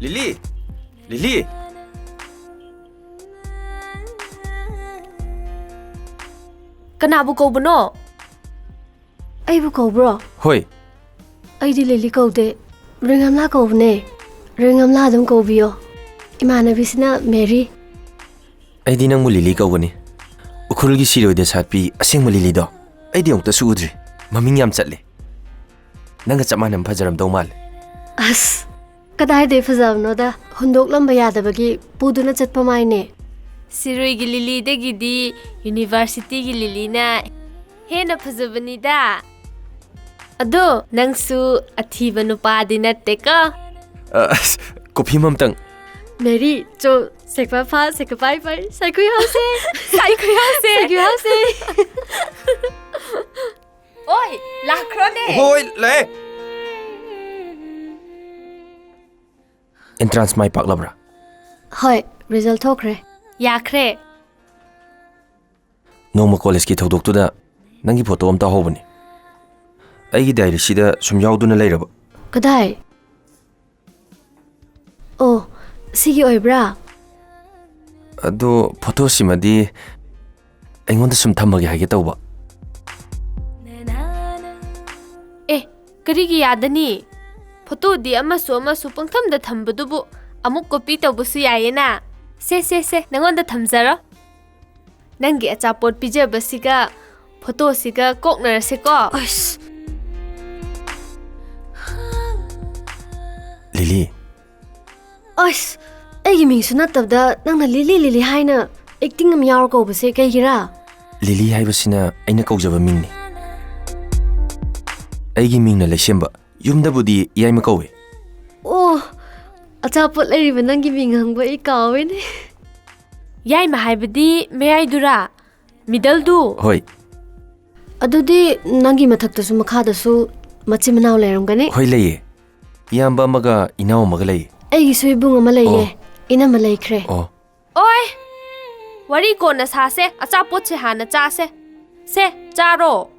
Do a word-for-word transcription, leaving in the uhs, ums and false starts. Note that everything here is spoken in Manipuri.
ꯂꯤꯂꯤ! ꯂꯤꯂꯤ! ꯀꯅꯥꯕꯨ ꯀꯧꯕꯅꯣ? ꯑꯩꯕꯨ ꯀꯧꯕ꯭ꯔꯣ? ꯍꯣꯏ꯫ ꯑꯩꯗꯤ ꯂꯤꯂꯤ ꯀꯧꯗꯦ, ꯔꯤꯡꯒꯝꯂꯥ ꯀꯧꯕꯅꯦ꯫ ꯔꯤꯡꯒꯝꯂꯥ ꯑꯗꯨꯝ ꯀꯧꯕꯤꯌꯣ꯫ ꯏꯃꯥꯟꯅꯕꯤꯁꯤꯅ ꯃꯦꯔꯤ꯫ ꯑꯩꯗꯤ ꯅꯪꯕꯨ ꯂꯤꯂꯤ ꯀꯧꯒꯅꯤ꯫ ꯎꯈ꯭ꯔꯨꯜꯒꯤ ꯁꯤꯔꯣꯏꯗ ꯁꯥꯠꯄꯤ ꯑꯁꯦꯡꯕ ꯂꯤꯂꯤꯗꯣ꯫ ꯑꯩꯗꯤ ꯑꯃꯨꯛꯇꯁꯨ ꯎꯗ꯭ꯔꯤ꯫ ꯃꯃꯤꯡ ꯌꯥꯝ ꯆꯠꯂꯦ꯫ ꯅꯪꯒ ꯆꯞ ꯃꯥꯟꯅꯕ ꯐꯖꯔꯝꯗꯧ ꯃꯥꯜꯂꯦ꯫ ꯑꯁ, ꯀꯗꯥꯏꯗꯩ ꯐꯖꯕꯅꯣꯗ, ꯍꯨꯟꯗꯣꯛꯂꯝꯕ ꯌꯥꯗꯕꯒꯤ ꯄꯨꯗꯨꯅ ꯆꯠꯄ ꯃꯥꯏꯅꯦ꯫ ꯁꯤꯔꯣꯏꯒꯤ ꯂꯤꯂꯤꯗꯒꯤꯗꯤ ꯌꯨꯅꯤꯚꯔꯁꯤꯇꯤꯒꯤ ꯂꯤꯂꯤꯅ ꯍꯦꯟꯅ ꯐꯖꯕꯅꯤꯗ꯫ ꯑꯗꯣ ꯅꯪꯁꯨ ꯑꯊꯤꯕ ꯅꯨꯄꯥꯗꯤ ꯅꯠꯇꯦꯀꯣ? ꯑ, ꯑꯁ, ꯀꯣꯐꯤ ꯑꯃꯇꯪ꯫ ꯃꯦꯔꯤ, ꯆꯣ, ꯁꯦꯛꯄ ꯐꯥ, ꯁꯦꯛꯄ ꯄꯥꯏ ꯄꯥꯏ, ꯁꯥꯏꯀꯨꯏ ꯍꯧꯁꯦ꯫ ꯁꯥꯏꯀꯨꯏ ꯍꯧꯁꯦ꯫ ꯁꯥꯏꯀꯨꯏ ꯍꯧꯁꯦ꯫ ꯑꯣꯏ, ꯂꯥꯛꯈ꯭ꯔꯣꯅꯦ꯫ ꯍꯣꯏ, ꯂꯥꯛꯑꯦ꯫ ꯑꯦꯟꯇ꯭ꯔꯥꯟꯁ ꯃꯥꯏ ꯄꯥꯛꯂꯕ꯭ꯔꯥ? ꯍꯣꯏ, ꯔꯤꯖꯜ ꯊꯣꯛꯈ꯭ꯔꯦ꯫ ꯌꯥꯈ꯭ꯔꯦ꯫ ꯅꯣꯡꯃ ꯀꯣꯂꯦꯖꯀꯤ ꯊꯧꯗꯣꯛꯇꯨꯗ ꯅꯪꯒꯤ ꯐꯣꯇꯣ ꯑꯃ ꯇꯥꯍꯧꯕꯅꯤ꯫ ꯑꯩꯒꯤ ꯗꯥꯏꯔꯤꯁꯤꯗ ꯁꯨꯝ ꯌꯥꯎꯗꯨꯅ ꯂꯩꯔꯕ꯫ ꯀꯗꯥꯏ? ꯑꯣ, ꯁꯤꯒꯤ ꯑꯣꯏꯕ꯭ꯔꯥ? ꯑꯗꯣ ꯐꯣꯇꯣꯁꯤꯃꯗꯤ ꯑꯩꯉꯣꯟꯗ ꯁꯨꯝ ꯊꯝꯃꯒꯦ ꯍꯥꯏꯒꯦ ꯇꯧꯕ꯫ ꯑꯦ, ꯀꯔꯤꯒꯤ ꯌꯥꯗꯅꯤ? ꯐꯣꯇꯣꯗꯤ ꯑꯃꯁꯨ ꯑꯃꯁꯨ ꯄꯪꯊꯝꯗ ꯊꯝꯕꯗꯨꯕꯨ ꯑꯃꯨꯛ ꯀꯣꯄꯤ ꯇꯧꯕꯁꯨ ꯌꯥꯏꯌꯦꯅ꯫ ꯁꯦ, ꯁꯦ, ꯁꯦ, ꯅꯪꯉꯣꯟꯗ ꯊꯝꯖꯔꯣ꯫ ꯅꯪꯒꯤ ꯑꯆꯥꯄꯣꯠ ꯄꯤꯖꯕꯁꯤꯒ ꯐꯣꯇꯣꯁꯤꯒ ꯀꯣꯛꯅꯔꯁꯦꯀꯣ꯫ ꯑꯁ꯫ ꯂꯤꯂꯤ꯫ ꯑꯁ, ꯑꯩꯒꯤ ꯃꯤꯡꯁꯨ ꯅꯠꯇꯕꯗ ꯅꯪꯅ ꯂꯤꯂꯤ ꯂꯤꯂꯤ ꯍꯥꯏꯅ ꯑꯦꯛꯇꯤꯡ ꯑꯃ ꯌꯥꯎꯔ ꯀꯧꯕꯁꯦ ꯀꯩꯒꯤꯔꯥ? ꯂꯤꯂꯤ ꯍꯥꯏꯕꯁꯤꯅ ꯑꯩꯅ ꯀꯧꯖꯕ ꯃꯤꯡꯅꯤ꯫ ꯑꯩꯒꯤ ꯃꯤꯡꯅ ꯂꯩꯁꯦꯝꯕ, ꯌꯨꯝꯗꯕꯨꯗꯤ ꯌꯥꯏꯃ ꯀꯧꯏ꯫ ꯑꯣ, ꯑꯆꯥꯄꯣꯠ ꯂꯩꯔꯤꯕ ꯅꯪꯒꯤ ꯃꯤꯡ ꯍꯪꯕ ꯑꯩ ꯀꯥꯎꯋꯦꯅꯦ꯫ ꯌꯥꯏꯃ ꯍꯥꯏꯕꯗꯤ ꯃꯌꯥꯏꯗꯨꯔꯥ? ꯃꯤꯗꯜꯗꯨ? ꯍꯣꯏ꯫ ꯑꯗꯨꯗꯤ ꯅꯪꯒꯤ ꯃꯊꯛꯇꯁꯨ ꯃꯈꯥꯗꯁꯨ ꯃꯆꯤꯟ ꯃꯅꯥꯎ ꯂꯩꯔꯝꯒꯅꯤ? ꯍꯣꯏ, ꯂꯩꯌꯦ꯫ ꯏꯌꯥꯝꯕ ꯑꯃꯒ ꯏꯅꯥꯎ ꯑꯃꯒ ꯂꯩꯌꯦ꯫ ꯑꯩꯒꯤꯁꯨ ꯏꯕꯨꯡ ꯑꯃ ꯂꯩꯌꯦ꯫ ꯑꯣ꯫ ꯏꯅꯝꯃ ꯂꯩꯈ꯭ꯔꯦ꯫ ꯑꯣ꯫ ꯑꯣꯏ! ꯋꯥꯔꯤ ꯀꯣꯟꯅ ꯁꯥꯁꯦ, ꯑꯆꯥꯄꯣꯠꯁꯦ ꯍꯥꯟꯅ ꯆꯥꯁꯦ꯫ ꯁꯦ, ꯆꯥꯔꯣ꯫